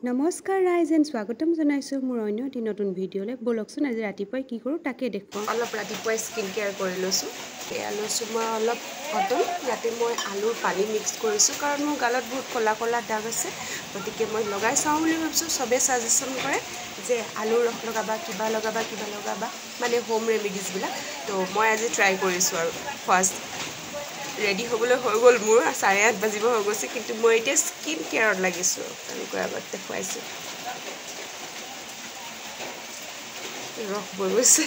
নমস্কাৰ ৰাইজ এণ্ড স্বাগতম জনাইছোঁ মোৰ অন্য এটি নতুন ভিডিঅ'লৈ। ব'লকচোন আজি ৰাতিপুৱাই কি কৰোঁ তাকে দেখুৱাওঁ। অলপ ৰাতিপুৱাই স্কিন কেয়াৰ কৰি লৈছোঁ। এয়া লৈছোঁ মই অলপ কটন, ইয়াতে মই আলুৰ পানী মিক্স কৰিছোঁ, কাৰণ মোৰ গালত বহুত ক'লা ক'লা দাগ আছে, গতিকে মই লগাই চাওঁ বুলি ভাবিছোঁ। চবেই ছাজেশ্যন কৰে যে আলুৰ ৰস লগাবা, কিবা লগাবা, কিবা লগাবা, মানে হোম ৰেমিডিজবিলাক। তো মই আজি ট্ৰাই কৰিছোঁ আৰু ফাৰ্ষ্ট ৰেডি হ'বলৈ হৈ গ'ল, মোৰ 8:30 বাজিব হৈ গৈছে, কিন্তু মই এতিয়া স্কিন কেয়াৰত লাগিছোঁ। তেনেকৈ আগত দেখুৱাইছোঁ, ৰস বৈ গৈছে।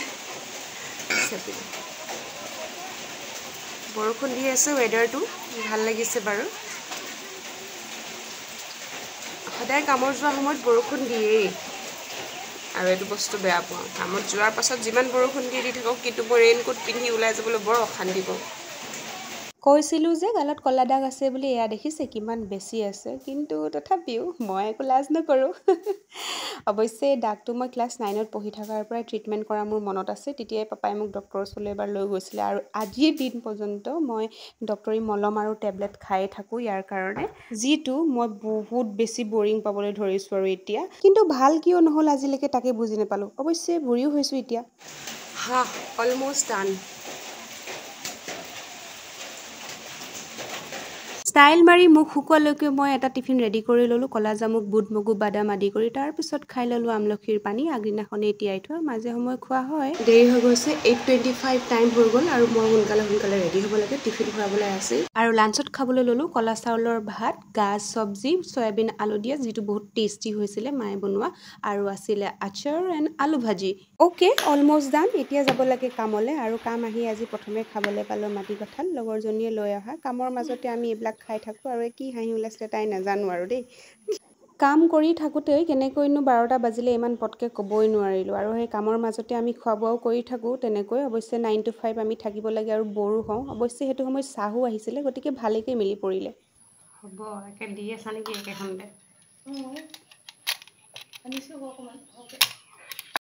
বৰষুণ দি আছে, ৱেডাৰটো ভাল লাগিছে বাৰু। সদায় কামত যোৱাৰ সময়ত বৰষুণ দিয়েই, আৰু এইটো বস্তু বেয়া পাওঁ। কামত যোৱাৰ পাছত যিমান বৰষুণ দি দি থাকক, কিন্তু মই ৰেইনকোট পিন্ধি ওলাই যাবলৈ বৰ অশান্তি পাওঁ। কৈছিলোঁ যে গালত ক'লা দাগ আছে বুলি, এয়া দেখিছে কিমান বেছি আছে, কিন্তু তথাপিও মই একো লাজ নকৰোঁ। অৱশ্যে দাগটো মই ক্লাছ 9ত পঢ়ি থকাৰ পৰাই ট্ৰিটমেণ্ট কৰা মোৰ মনত আছে। তেতিয়াই পাপাই মোক ডক্টৰৰ ওচৰলৈ এবাৰ লৈ গৈছিলে, আৰু আজিৰ দিন পৰ্যন্ত মই ডক্টৰী মলম আৰু টেবলেট খায়ে থাকোঁ ইয়াৰ কাৰণে, যিটো মই বহুত বেছি বৰিং পাবলৈ ধৰিছোঁ আৰু এতিয়া। কিন্তু ভাল কিয় নহ'ল আজিলৈকে তাকে বুজি নাপালোঁ। অৱশ্যে বুঢ়ীও হৈছোঁ এতিয়া। হা, অলমষ্ট ডান। ষ্টাইল মাৰি মুখ শুকোৱালৈকে মই এটা টিফিন ৰেডি কৰি ল'লোঁ, ক'লা জামুক, বুট, মগু, বাদাম আদি কৰি। তাৰপিছত খাই ল'লোঁ আমলখিৰ পানী, আগদিনাখনেই তিয়াই থোৱা, মাজে সময়ে খোৱা হয়। দেৰি হৈ গৈছে, 8:25 টাইম হৈ গ'ল, আৰু মই সোনকালে সোনকালে ৰেডি হ'ব লাগে, টিফিন খুৱাবলৈ আছে। আৰু লাঞ্চত খাবলৈ ল'লোঁ ক'লা চাউলৰ ভাত, গাজ চব্জি, চয়াবিন আলু দিয়া, যিটো বহুত টেষ্টি হৈছিলে মায়ে বনোৱা, আৰু আছিলে আচাৰ এণ্ড আলু ভাজি। অ'কে, অলমষ্ট ডান। এতিয়া যাব লাগে কামলৈ, আৰু কাম আহি আজি প্ৰথমে খাবলৈ পালোঁ মাটি কঁঠাল, লগৰজনীয়ে লৈ অহা। কামৰ মাজতে আমি এইবিলাক খাই থাকোঁ, আৰু কি হাঁহি ওলাইছিলে তাই নাজানো আৰু দেই। কাম কৰি থাকোঁতে কেনেকৈনো 12টা বাজিলে ইমান পটকৈ ক'বই নোৱাৰিলোঁ। আৰু সেই কামৰ মাজতে আমি খোৱা বোৱাও কৰি থাকোঁ তেনেকৈ। অৱশ্যে 9 to 5 আমি থাকিব লাগে আৰু বৰো হওঁ। অৱশ্যে সেইটো সময়ত চাহো আহিছিলে, গতিকে ভালেকৈ মিলি পৰিলে। হ'ব, একে দি আছা নেকি একেখনতে?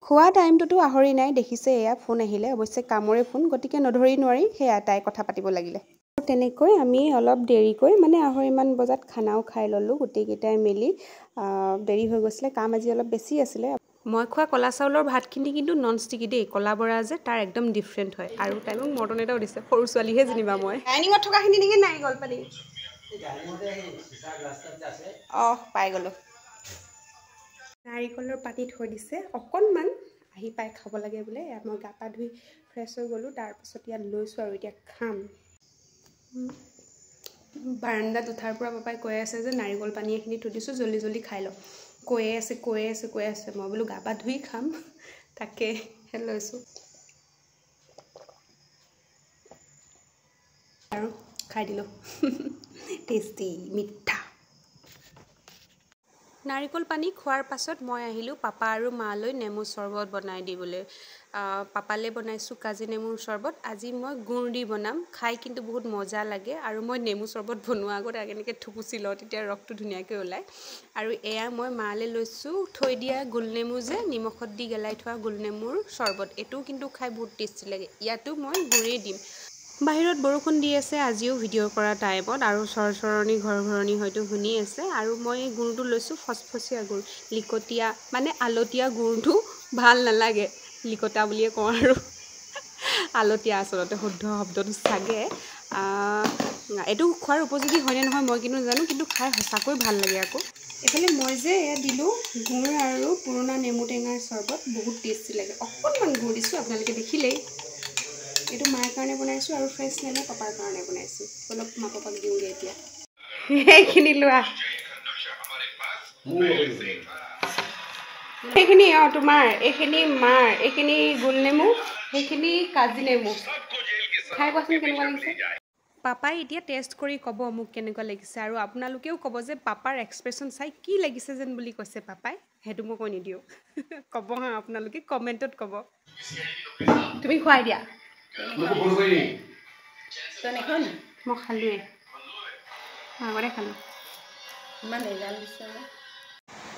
খোৱা টাইমটোতো আহৰি নাই, দেখিছে এয়া ফোন আহিলে, অৱশ্যে কামৰে ফোন, গতিকে নধৰি নোৱাৰি, সেয়া তাই কথা পাতিব লাগিলে। তেনেকৈ আমি অলপ দেৰিকৈ, মানে 2:30মান বজাত খানাও খাই ল'লোঁ গোটেইকেইটাই মিলি। দেৰি হৈ গৈছিলে, কাম আজি অলপ বেছি আছিলে। মই খোৱা ক'লা চাউলৰ ভাতখিনি কিন্তু নন ষ্টিকি দেই, ক'লা বৰা যে তাৰ একদম ডিফাৰেণ্ট হয়। আৰু তাই মোক মৰ্টন এটাও দিছে, সৰু ছোৱালীহে যেনিবা মই। ডাইনিঙত থকাখিনি নেকি নাৰিকল পানী? অঁ, পাই গ'লোঁ। নাৰিকলৰ পানী থৈ দিছে অকণমান, আহি পাই খাব লাগে বোলে। ইয়াত মই গা পা ধুই ফ্ৰেছ হৈ গ'লোঁ, তাৰপাছত ইয়াত লৈছোঁ আৰু এতিয়া খাম। বাৰাণ্ডাত উঠাৰ পৰা পাপাই কৈ আছে যে নাৰিকল পানী এইখিনি থৈ দিছোঁ, জল্দি জল্দি খাই লওঁ। কৈয়ে আছে, কৈয়ে আছে, কৈ আছে। মই বোলো গা পা ধুই খাম, তাকে লৈছোঁ আৰু খাই দিলোঁ। টেষ্টি, মিঠা। নাৰিকল পানী খোৱাৰ পাছত মই আহিলোঁ পাপা আৰু মালৈ নেমু চৰ্বত বনাই দিবলৈ। পাপালৈ বনাইছোঁ কাজি নেমুৰ চৰ্বত। আজি মই গুড় দি বনাম, খাই কিন্তু বহুত মজা লাগে। আৰু মই নেমু চৰ্বত বনোৱাৰ আগত এনেকৈ থুকুচি লওঁ, তেতিয়া ৰসটো ধুনীয়াকৈ ওলায়। আৰু এয়া মই মালৈ লৈছোঁ থৈ দিয়া গোল নেমু যে, নিমখত দি গেলাই থোৱা গোল নেমুৰ চৰ্বত, এইটোও কিন্তু খাই বহুত টেষ্টি লাগে। ইয়াতো মই গুড়েই দিম। বাহিৰত বৰষুণ দি আছে আজিও ভিডিঅ' কৰা টাইমত, আৰু চৰচৰণি ঘৰঘৰণি হয়তো শুনি আছে। আৰু মই এই গুড়টো লৈছোঁ, ফচফচীয়া গুড়, লিকটীয়া মানে আলতীয়া গুড়টো ভাল নালাগে, লিকটা বুলিয়ে কওঁ আৰু, আলতীয়া আচলতে শুদ্ধ শব্দটো চাগে। এইটো খোৱাৰ উপযোগী হয়নে নহয় মই কিন্তু নাজানো, কিন্তু খাই সঁচাকৈ ভাল লাগে আকৌ। এইফালে মই যে এয়া দিলোঁ গুড় আৰু পুৰণা নেমু টেঙাৰ চৰ্বত, বহুত টেষ্টি লাগে। অকণমান গুড় দিছোঁ, আপোনালোকে দেখিলেই। এইটো মাৰ কাৰণে বনাইছোঁ আৰু ফ্ৰেছ নেমু পাপাৰ কাৰণে বনাইছোঁ। অলপ মা পাপাক দিওঁগৈ এতিয়া। সেইখিনি লোৱা, সেইখিনি অঁ তোমাৰ, এইখিনি মাৰ, এইখিনি গোল নেমু, সেইখিনি কাজি নেমু। খাই কোৱাচোন কেনেকুৱা লাগিছে? পাপাই এতিয়া টেষ্ট কৰি ক'ব মোক কেনেকুৱা লাগিছে, আৰু আপোনালোকেও ক'ব যে পাপাৰ এক্সপ্ৰেশ্যন চাই কি লাগিছে যেন বুলি কৈছে পাপাই, সেইটো মই কৈ নিদিওঁ। ক'ব হা, আপোনালোকে কমেণ্টত ক'ব। তুমি খুৱাই দিয়া। মই খালোঁৱেই, আগতে খালোঁ।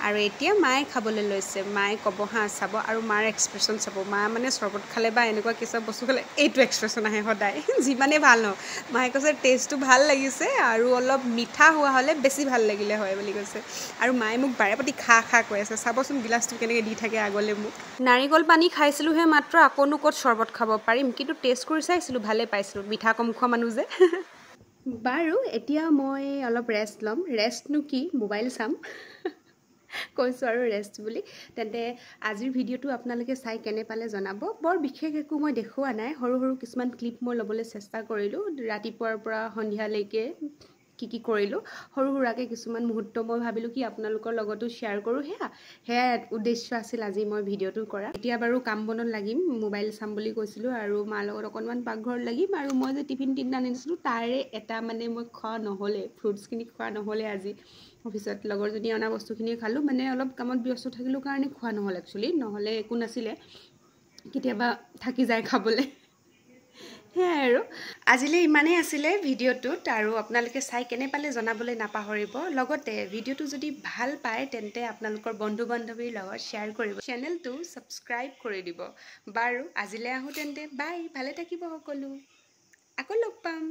আৰু এতিয়া মায়ে খাবলৈ লৈছে। মায়ে ক'ব হা চাব, আৰু মাৰ এক্সপ্ৰেশ্যন চাব। মা মানে চৰ্বত খালে বা এনেকুৱা কিছুমান বস্তু খালে এইটো এক্সপ্ৰেশ্যন আহে সদায়, যিমানেই ভাল নহওক। মায়ে কৈছে টেষ্টটো ভাল লাগিছে আৰু অলপ মিঠা হোৱা হ'লে বেছি ভাল লাগিলে হয় বুলি কৈছে। আৰু মায়ে মোক বাৰে প্ৰতি খা খা কৈ আছে। চাবচোন গিলাচটো কেনেকৈ দি থাকে আগলৈ মোক। নাৰিকল পানী খাইছিলোঁহে মাত্ৰ, আকৌনো ক'ত চৰ্বত খাব পাৰিম। কিন্তু টেষ্ট কৰি চাইছিলোঁ, ভালেই পাইছিলোঁ, মিঠা কম খোৱা মানুহ যে। বাৰু এতিয়া মই অলপ ৰেষ্ট ল'ম। ৰেষ্টনো কি, মোবাইল চাম কৈছোঁ আৰু ৰেষ্ট বুলি। তেন্তে আজিৰ ভিডিঅ'টো আপোনালোকে চাই কেনে পালে জনাব। বৰ বিশেষ একো মই দেখুওৱা নাই, সৰু সৰু কিছুমান ক্লিপ মই ল'বলৈ চেষ্টা কৰিলোঁ। ৰাতিপুৱাৰ পৰা সন্ধিয়ালৈকে কি কি কৰিলোঁ, সৰু সুৰাকৈ কিছুমান মুহূৰ্ত মই ভাবিলোঁ কি আপোনালোকৰ লগতো শ্বেয়াৰ কৰোঁ। সেয়া উদ্দেশ্য আছিল আজি মই ভিডিঅ'টো কৰা। এতিয়া বাৰু কাম বনত লাগিম, মোবাইল চাম বুলি কৈছিলোঁ আৰু মাৰ লগত অকণমান পাকঘৰত লাগিম। আৰু মই যে টিফিন তিনিটা আনিছিলোঁ তাৰে এটা মানে মই খোৱা নহ'লে, ফ্ৰুটছখিনি খোৱা নহ'লে আজি অফিচত। লগৰজনীয়ে অনা বস্তুখিনি খালোঁ, মানে অলপ কামত ব্যস্ত থাকিলোঁ কাৰণে খোৱা নহ'ল একচুৱেলি, নহ'লে একো নাছিলে, কেতিয়াবা থাকি যায় খাবলৈ। সেয়াই আৰু আজিলৈ ইমানেই আছিলে ভিডিঅ'টোত। আৰু আপোনালোকে চাই কেনে পালে জনাবলৈ নাপাহৰিব। লগতে ভিডিঅ'টো যদি ভাল পায় তেন্তে আপোনালোকৰ বন্ধু বান্ধৱীৰ লগত শ্বেয়াৰ কৰিব, চেনেলটো ছাবস্ক্ৰাইব কৰি দিব। বাৰু আজিলৈ আহোঁ তেন্তে, বাই, ভালে থাকিব সকলো, আকৌ লগ পাম।